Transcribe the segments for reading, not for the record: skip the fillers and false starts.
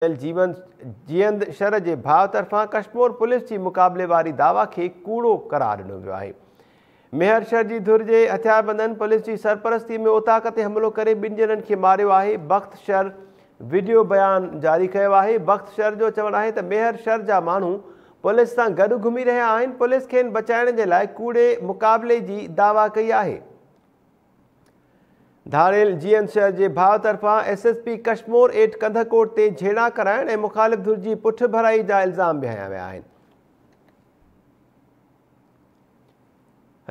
جيئند شر جي ڀاء طرفان ڪشمور پوليس جي مقابلي واري دعويٰ کي ڪوڙو قرار ڏنو ويو آهي. ميهر شر جي ڌر جي هٿياربندن پوليس جي سرپرستي ۾ اوطاق تي حملو ڪري ٻن ڄڻن کي ماريو آهي. بخت شر وڊيو بيان جاري ڪيو آهي. بخت شر جو چوڻ آهي ته ميهر شر جا ماڻهو پوليس سان گڏ گهمي رهيا آهن، پوليس کين بچائڻ جي لاء ڪوڙي مقابلي جي دعويٰ ڪئي آهي. ڌاڙيل جيئند شر جي ڀاء طرفان S S P Kashmore at Kandhkot تي جهيڙا ڪرائڻ ۽ مخالف ڌر جي پٺڀرائي جا الزام به هنيا ويا آهن.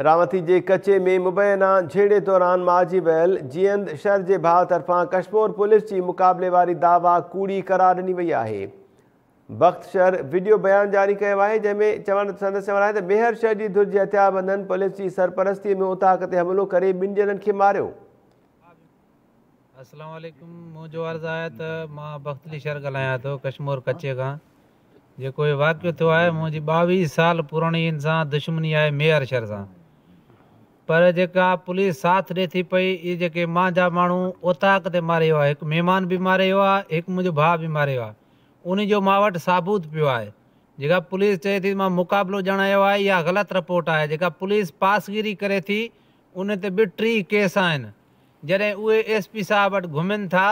رانوتي جي ڪچي ۾ مبينا جهيڙي دوران مارجي ويل جيئند شر جي ڀاء طرفان ڪشمور پوليس جي مقابلي واري دعويٰ ڪوڙي قرار ڏني وئي آهي. بخت شر وڊيو بيان جاري ڪيو آهي جنهن ۾ چوڻ سندس چوڻ آهي ته ميهر شر جي ڌر جي هٿياربندن پوليس جي سرپرستي ۾ اوطاق تي حملو ڪري ٻن ڄڻن کي ماريو. السلام عليڪم منهنجو عرض آهي ته مان بخت علي شر ڳالهايان ٿو ڪشمور ڪچي کان جيڪو هي واقعو ٿيو آهي منهنجي 22 سال پراڻي ان سان دشمني آهي ميهر شر سان پر جيڪا پوليس ساٿ ڏي ٿي پئي اهي جيڪي مانجا ماڻهو اوطاق تي ماري ويو آهي هڪ مهمان به ماري ويو آهي هڪ منهنجو ڀاء به ماري ويو آهي انهي جو مان وٽ ثابوت پيو آهي. جيڪا پوليس چئي ٿي ته مان مقابلو ڄاڻايو آهي اها غلط رپورٽ آهي. جيڪا پوليس پاسگيري ڪري ٿي ان تي به 30 ڪيس آهن. جڏهن اهي ايس پي صاحب وٽ گهمن ٿا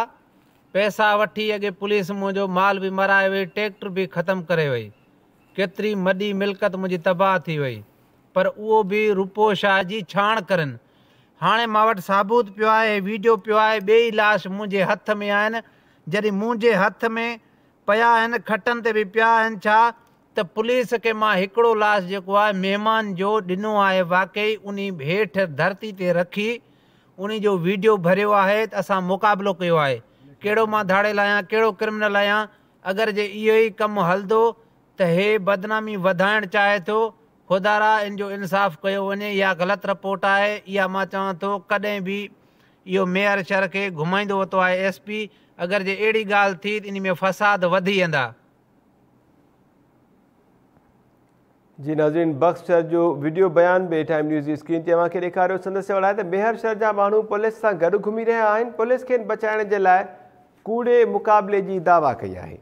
پئسا وٺي اڳي پوليس منهنجو مال به مرائي وئي ٽيڪٽر به ختم ڪري وئي ڪيتري مڏي ملڪت منهنجي تباهه ٿي وئي. پر اهو به روپوش آهي جي ڇاڻ ڪرن. هاڻي مان وٽ ثابوت پيو آهي، ويڊيو پيو آهي، ٻئي لاش منهنجي هٿ ۾ آهن، جڏهن منهنجي هٿ ۾ پيا آهن، کٽن تي به پيا آهن ڇا ته پوليس کي مان هڪڙو لاش جيڪو آهي مهمان جو ڏنو آهي واقعي انهي هيٺ ڌرتي تي رکي انهي جو ويڊيو ڀريو آهي ته اسان مقابلو ڪيو آهي ڪهڙو مان ڌاڙيل آهيان ڪهڙو ڪرمنل آهيان اگر جي اهو ئي ڪم هلندو ته هي بدنامي وڌائڻ چاهي ٿو خدارا ان جو انصاف ڪيو وڃي اها غلط رپورٽ آهي اها مان چوان ٿو ڪڏهن به اهو ميهر شر کي گهمائيندو وتو آهي ايس پي اگر جي اهڙي ڳالهه ٿي ته انهي ۾ فساد وڌي ويندا. جي ناظرين بخت شر جو وڊيو بيان به ٽائيم نيوز جي اسڪرين تي اوهان کي ڏيکاريو سندس چوڻ آهي ته ميهر شر جا ماڻهو پوليس سان گڏ گهمي رهيا آهن پوليس کين بچائڻ جي لاء ڪوڙي مقابلي جي دعويٰ ڪئي آهي.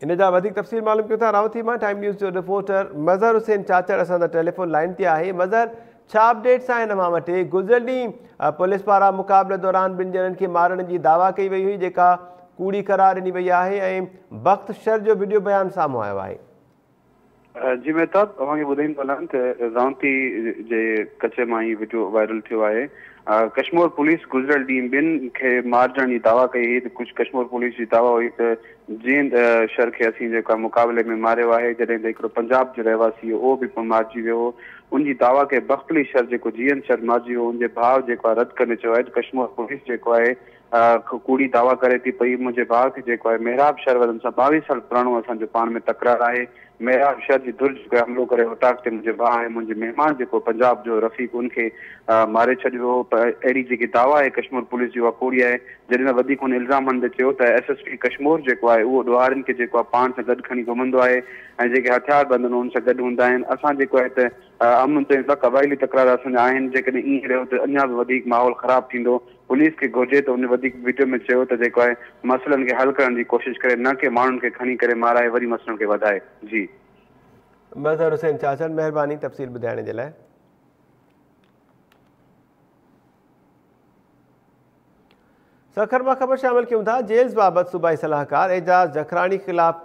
ان جا وڌيڪ تفصيل معلوم ڪيون ٿا رانوتي مان ٽائيم نيوز جو رپورٽر مظهر حسين چاچڙ اسان سان ٽيليفون لائين تي آهي. مظهر ڇا اپڊيٽس آهن اوهان وٽ؟ گذريل ڏينهن پوليس پاران مقابلي دوران ٻن ڄڻن کي مارڻ جي دعويٰ ڪئي وئي هئي جيڪا ڪوڙي قرار ڏني وئي آهي ۽ بخت شر جو وڊيو بيان سامهون آيو آهي. جي مهتاب اوهان کي ٻڌائيندو هلان ته رانوتي جي ڪچي مان هي وڊيو وائرل ٿيو آهي ڪشمور پوليس گذريل ڏينهن ٻن کي مارجڻ جي دعويٰ ڪئي هئي ته ڪجهه ڪشمور پوليس جي دعويٰ هئي ته جيئند شر کي اسين جيڪو آهي مقابلي ۾ ماريو آهي جڏهن ته هڪڙو پنجاب جو رهواسي هو اهو به مارجي ويو هو ان جي دعويٰ کي بخت علي شر جيڪو جيئند شر مارجي ويو ان جي ڀاء جيڪو آهي رد ڪندي چيو آهي ته ڪشمور پوليس جيڪو آهي ڪوڙي دعويٰ ڪري ٿي پئي، منهنجي ڀاء کي جيڪو آهي محراب شر وارن سان 22 سال پراڻو اسان جو پاڻ ۾ تڪرار آهي، محراب شر جي ڌر جيڪو آهي حملو ڪري اوطاق تي منهنجي ڀاء ۽ منهنجي مهمان جيڪو پنجاب جو رفيق ان کي ماري ڇڏيو هو پر اهڙي جيڪي دعويٰ آهي ڪشمور پوليس جي اها ڪوڙي آهي، جڏهن ته وڌيڪ هن الزام هڻندي چيو ته ايس ايس پي ڪشمور جيڪو آهي اهو ڏوهارين کي جيڪو آهي پاڻ سان گڏ کڻي گهمندو آهي ۽ جيڪي هٿيار بند آهن انهن سان گڏ هوندا آهن اسان جيڪو آهي ته امن چيون ٿا قبائلي تڪرار اسان جا آهن جيڪڏهن ائين رهيو ته اڃا به وڌيڪ ماحول خراب ٿيندو پوليس کي گهرجي ته ان وڌيڪ وڊيو ۾ چيو ته جيڪو آهي مسئلن کي حل ڪرڻ جي ڪوشش ڪري نه ڪي ماڻهن کي کڻي ڪري مارائي وري مسئلن کي وڌائي جي. مظهر حسين چاچڙ مهرباني تفصيل ٻڌائڻ جي لاء. سکر مان خبر شامل ڪيون ٿا جيلز بابت صوبائي صلاحڪار اعجاز جکراڻي خلاف.